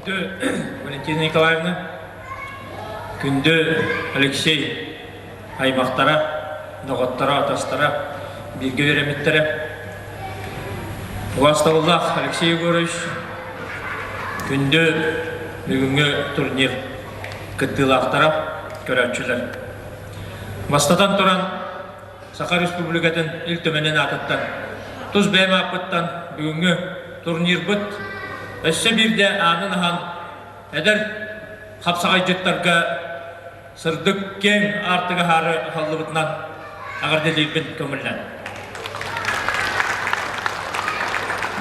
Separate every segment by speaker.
Speaker 1: Күндү Валентина Николаевна, күндү Алексей аймахтара, доҕотторо, атастара, бииргэ үөрэммиттэрэ. Убаастабыллаах Алексей Егорович, күндү бүгүҥҥү турнир кыттыылаахтара, көрөөччүлэр. Бастатан туран, Саха Республикатын Ил Түмэнин аатыттан, тус бэйэм ааппыттан бүгүҥҥү турнирбыт өссө биирдэ аанын аһан эдэр хапсаҕайдьыттарга сырдык киэҥ аартык аһаары аһыллыбытынан эҕэрдэлиирбин көҥүллэн.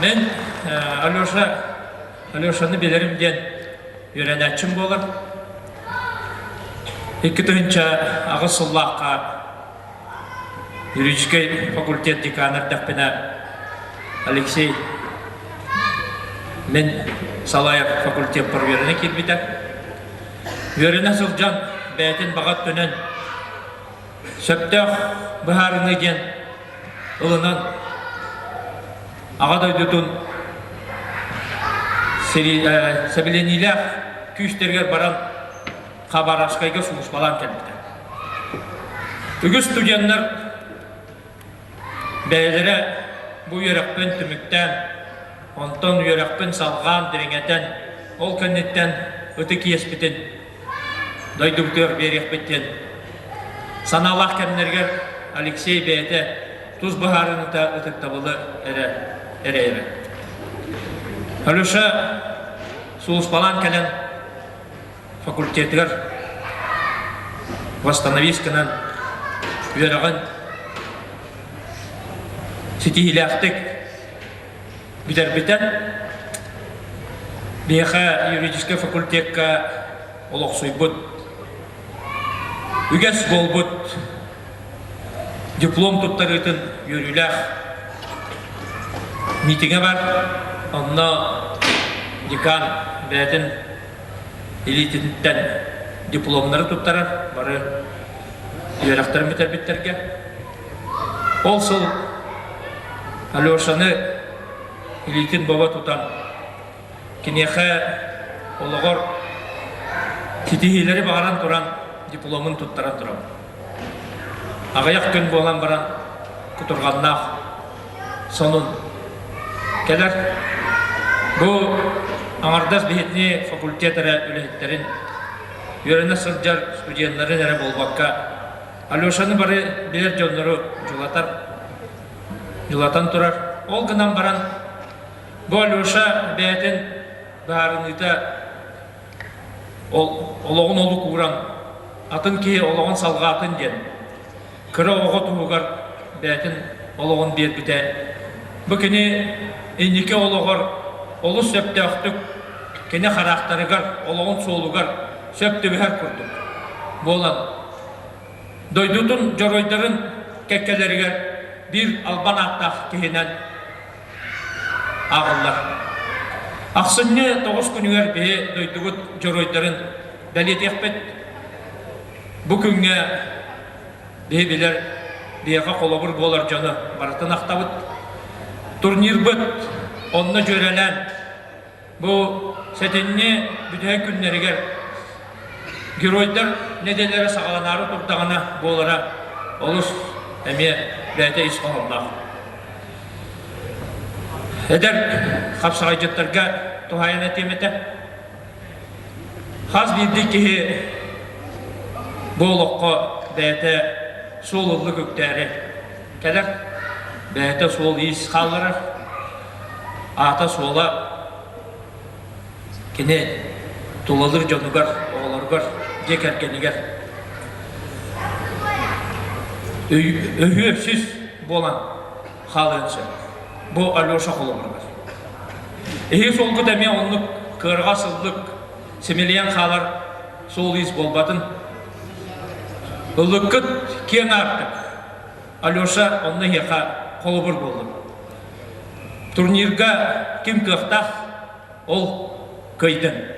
Speaker 1: Мин Алеша Алешаны билэрим диэн үөрэнээччим буолар. 2008 сыллаахха юридическай факультет декана эрдэхпинэ Алексей мин салайар факультеппар үөрэнэ киирбитэ. Үөрэнэ сылдьан бэйэтин баҕа өттүнэн сөптөөх быһаарыныы диэн ылынан Аҕа дойдутун сэбилэниилээх күүстэригэр баран Хабаровскайга сулууспалаан кэлбитэ. Үгүс студеннар бэйэлэрэ бу үөрэхпин түмүктээн, онтон үөрэхпин салҕаан дириҥэтэн, ол кэнниттэн ытык иэспитин дойдубутугар биэриэхпит диэн санаалаах кэмнэригэр Алексей бэйэтэ тус быһаарыныыта ытыктабылы эрэ эрэйэрэ. Алеша сулууспалаан кэлэн факультетыгар восстановись гынан үөрэҕин ситиһиилээхтик бүтэрбитэ. Биһиэхэ юридическай факультекка олохсуйбут үгэс буолбут диплом туттарыытын үөрүүлээх митиҥэ бар. Онно декан бэйэтин илиититтэн дипломнары туттарар бары үөрэхтэрин бүтэрбиттэргэ. Ол сыл Алешаны илиитин бобо тутан киниэхэ олоҕор ситиһиилэри баҕаран туран дипломун туттаран турабын. Аҕыйах күн буолан баран кутурҕаннаах сонун кэлэр. Бу аҥардас биһитини факультет эрэ үлэһиттэрин, үөрэнэ сылдьар студеннарын эрэ буолбакка, Алешаны бары билэр дьоннору дьулатар, дьулатан турар. Ол гынан баран, бу Алеша бэйэтин быһаарыныыта ол олоҕун олук ууран, атын киһи олоҕун салҕаатын диэн, кыра оҕо туһугар бэйэтин олоҕун биэрбитэ. Бу кини инники олоҕор олус сөптөөхтүк кини хараахтарыгар, олоҕун суолугар сөп түбэһэр курдук буолан, дойдутун дьоруойдарын кэккэлэригэр биир албан ааттаах киһинэн ааҕыллар. Ахсынньы 9 күнүгэр биһи дойдубут дьоруойдарын бэлиэтиэхпит. Бу күҥҥэ биһи билэр, биһиэхэ холобур буолар дьону барытын ахтабыт. Турнирбыт онно дьүөрэлээн Бу сэтинньи бүтэһик күннэригэр геройдар нэдиэлэрэ саҕаланаары турдаҕына буолара олус эмиэ бэйэтэ ис хоһоонноох. Эдэр хапсаҕайдьыттарга туһаайан этиэм этэ. Хас биирдии киһи бу олоххо бэйэтэ суол ыллык үктээри кэлэр, бэйэтэ суол-иис хаалларар, аата-суола кини тулалыыр дьонугар, оҕолоругар, дьиэ кэргэнигэр өһүө-сүс буолан хаалыан сөп. Бу Алеша холобуругар. Эһиги суолгут эмиэ оннук кыараҕас ыллык симэлийэн хаалар суол-иис буолбатын. Ыллыккыт киэҥ аартык. Алеша онно эһиэхэ холобур буоллун. Турнирга ким кыахтаах, ол кыайдын.